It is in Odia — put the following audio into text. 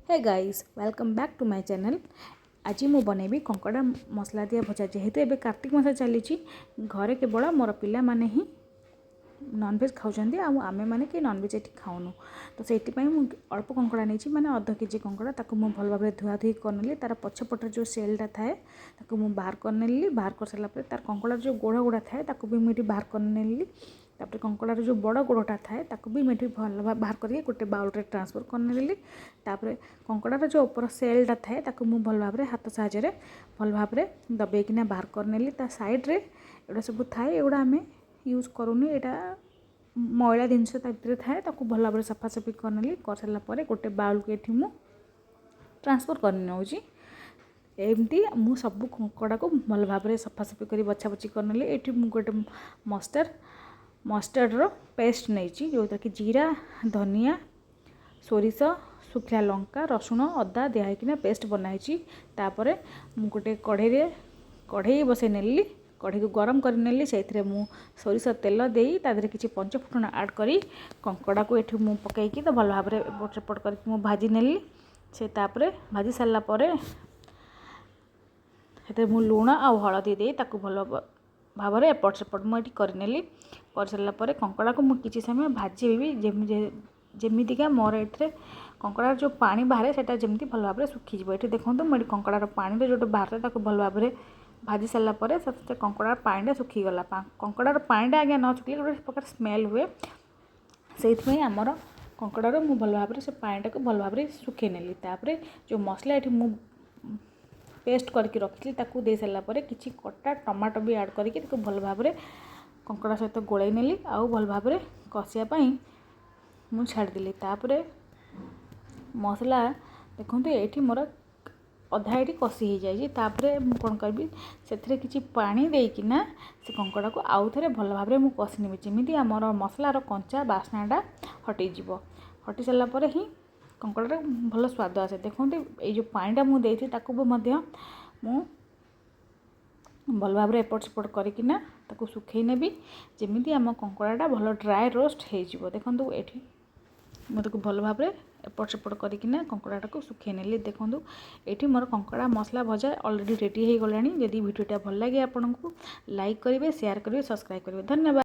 Hey guys, welcome back to my channel. ଆଜି ମୁଁ ବନେଇବି କଙ୍କଡ଼ା ମସଲା ଦିଆ ଭଜା। ଯେହେତୁ ଏବେ କାର୍ତ୍ତିକ ମାସ ଚାଲିଛି, ଘରେ କେବଳ ମୋର ପିଲାମାନେ ହିଁ ନନଭେଜ୍ ଖାଉଛନ୍ତି ଆଉ ଆମେମାନେ କେହି ନନଭେଜ୍ ଏଠି ଖାଉନୁ। ତ ସେଇଥିପାଇଁ ମୁଁ ଅଳ୍ପ କଙ୍କଡ଼ା ନେଇଛି, ମାନେ ଅଧ କେଜି କଙ୍କଡ଼ା। ତାକୁ ମୁଁ ଭଲ ଭାବରେ ଧୁଆଧୁଇ କରିନେଲି। ତା'ର ପଛପଟରେ ଯେଉଁ ସେଲ୍ଟା ଥାଏ, ତାକୁ ମୁଁ ବାହାର କରିନେଲି। ବାହାର କରିସାରିଲା ପରେ ତା'ର କଙ୍କଡ଼ାର ଯେଉଁ ଗୋଡ଼ ଗୁଡ଼ା ଥାଏ, ତାକୁ ବି ମୁଁ ଏଠି ବାହାର କରିନେଲି। ତାପରେ କଙ୍କଡ଼ାର ଯେଉଁ ବଡ଼ ଗୋଡ଼ଟା ଥାଏ, ତାକୁ ବି ମୁଁ ଏଠି ଭଲ ବାହାର କରିକି ଗୋଟେ ବାଉଲ୍ରେ ଟ୍ରାନ୍ସଫର୍ କରିନେଲି। ତାପରେ କଙ୍କଡ଼ାର ଯେଉଁ ଉପର ସେଲ୍ଟା ଥାଏ, ତାକୁ ମୁଁ ଭଲ ଭାବରେ ହାତ ସାହାଯ୍ୟରେ ଭଲ ଭାବରେ ଦବେଇକିନା ବାହାର କରିନେଲି। ତା ସାଇଡ଼୍ରେ ଏଗୁଡ଼ା ସବୁ ଥାଏ, ଏଗୁଡ଼ା ଆମେ ୟୁଜ୍ କରୁନି, ଏଇଟା ମଇଳା ଜିନିଷ ତା ଭିତରେ ଥାଏ। ତାକୁ ଭଲ ଭାବରେ ସଫାସଫି କରିନେଲି। କରିସାରିଲା ପରେ ଗୋଟେ ବାଉଲ୍କୁ ଏଠି ମୁଁ ଟ୍ରାନ୍ସଫର୍ କରିନେଉଛି। ଏମିତି ମୁଁ ସବୁ କଙ୍କଡ଼ାକୁ ଭଲ ଭାବରେ ସଫାସଫି କରି ବଛା ବଛି କରିନେଲି। ଏଇଠି ମୁଁ ଗୋଟେ ମଷ୍ଟାର୍ଡ଼ର ପେଷ୍ଟ ନେଇଛି, ଯେଉଁଟାକି ଜିରା, ଧନିଆ, ସୋରିଷ, ଶୁଖିଲା ଲଙ୍କା, ରସୁଣ, ଅଦା ଦିଆ ହେଇକିନା ପେଷ୍ଟ ବନା ହେଇଛି। ତାପରେ ମୁଁ ଗୋଟେ କଢ଼େଇରେ କଢ଼େଇ ବସେଇ ନେଲି। କଢ଼େଇକୁ ଗରମ କରିନେଲି। ସେଇଥିରେ ମୁଁ ସୋରିଷ ତେଲ ଦେଇ ତା ଦେହରେ କିଛି ପଞ୍ଚଫୁଟଣ ଆଡ଼୍ କରି କଙ୍କଡ଼ାକୁ ଏଠି ମୁଁ ପକାଇକି ତ ଭଲ ଭାବରେ ଏପଟ ସେପଟ କରିକି ମୁଁ ଭାଜି ନେଲି। ସେ ତାପରେ ଭାଜି ସାରିଲା ପରେ ସେଥିରେ ମୁଁ ଲୁଣ ଆଉ ହଳଦୀ ଦେଇ ତାକୁ ଭଲ ଭାବରେ ଏପଟ ସେପଟ ମୁଁ ଏଠି କରିନେଲି। କରିସାରିଲା ପରେ କଙ୍କଡ଼ାକୁ ମୁଁ କିଛି ସମୟ ଭାଜିବି, ଯେମିତିକା ମୋର ଏଥିରେ କଙ୍କଡ଼ାର ଯେଉଁ ପାଣି ବାହାରେ, ସେଇଟା ଯେମିତି ଭଲ ଭାବରେ ଶୁଖିଯିବ। ଏଠି ଦେଖନ୍ତୁ, ମୁଁ ଏଠି କଙ୍କଡ଼ାର ପାଣିରେ ଯେଉଁଟା ବାହାରେ, ତାକୁ ଭଲ ଭାବରେ ଭାଜି ସାରିଲା ପରେ ସେ କଙ୍କଡ଼ାର ପାଣିଟା ଶୁଖିଗଲା। କଙ୍କଡ଼ାର ପାଣିଟା ଆଜ୍ଞା ନ ଶୁଖିଲେ ଗୋଟେ ପ୍ରକାର ସ୍ମେଲ୍ ହୁଏ। ସେଇଥିପାଇଁ ଆମର କଙ୍କଡ଼ାର ମୁଁ ଭଲ ଭାବରେ ସେ ପାଣିଟାକୁ ଭଲ ଭାବରେ ଶୁଖେଇ ନେଲି। ତାପରେ ଯେଉଁ ମସଲା ଏଠି ମୁଁ ପେଷ୍ଟ କରିକି ରଖିଥିଲି, ତାକୁ ଦେଇ ସାରିଲା ପରେ କିଛି କଟା ଟମାଟୋ ବି ଆଡ଼୍ କରିକି ତାକୁ ଭଲ ଭାବରେ କଙ୍କଡ଼ା ସହିତ ଗୋଳେଇ ନେଲି ଆଉ ଭଲ ଭାବରେ କଷିବା ପାଇଁ ମୁଁ ଛାଡ଼ିଦେଲି। ତାପରେ ମସଲା ଦେଖନ୍ତୁ, ଏଇଠି ମୋର ଅଧା ଏଇଠି କଷି ହେଇଯାଇଛି। ତାପରେ ମୁଁ କ'ଣ କରିବି? ସେଥିରେ କିଛି ପାଣି ଦେଇକିନା ସେ କଙ୍କଡ଼ାକୁ ଆଉ ଥରେ ଭଲ ଭାବରେ ମୁଁ କଷି ନେବି, ଯେମିତି ଆମର ମସଲାର କଞ୍ଚା ବାସ୍ନାଟା ହଟିଯିବ। ହଟି ସାରିଲା ପରେ ହିଁ କଙ୍କଡ଼ାର ଭଲ ସ୍ୱାଦ ଆସେ। ଦେଖନ୍ତୁ, ଏଇ ଯେଉଁ ପାଣିଟା ମୁଁ ଦେଇଥିଲି, ତାକୁ ବି ମଧ୍ୟ ମୁଁ ଭଲ ଭାବରେ ଏପଟ ସେପଟ କରିକିନା ତାକୁ ଶୁଖେଇ ନେବି, ଯେମିତି ଆମ କଙ୍କଡ଼ାଟା ଭଲ ଡ୍ରାଏ ରୋଷ୍ଟ ହେଇଯିବ। ଦେଖନ୍ତୁ, ଏଠି ମୁଁ ତାକୁ ଭଲ ଭାବରେ ଏପଟ ସେପଟ କରିକିନା କଙ୍କଡ଼ାଟାକୁ ଶୁଖେଇ ନେଲି। ଦେଖନ୍ତୁ, ଏଇଠି ମୋର କଙ୍କଡ଼ା ମସଲା ଭଜା ଅଲରେଡ଼ି ରେଡ଼ି ହେଇଗଲାଣି। ଯଦି ଭିଡ଼ିଓଟା ଭଲ ଲାଗେ ଆପଣଙ୍କୁ, ଲାଇକ୍ କରିବେ, ସେୟାର କରିବେ, ସବସ୍କ୍ରାଇବ୍ କରିବେ। ଧନ୍ୟବାଦ।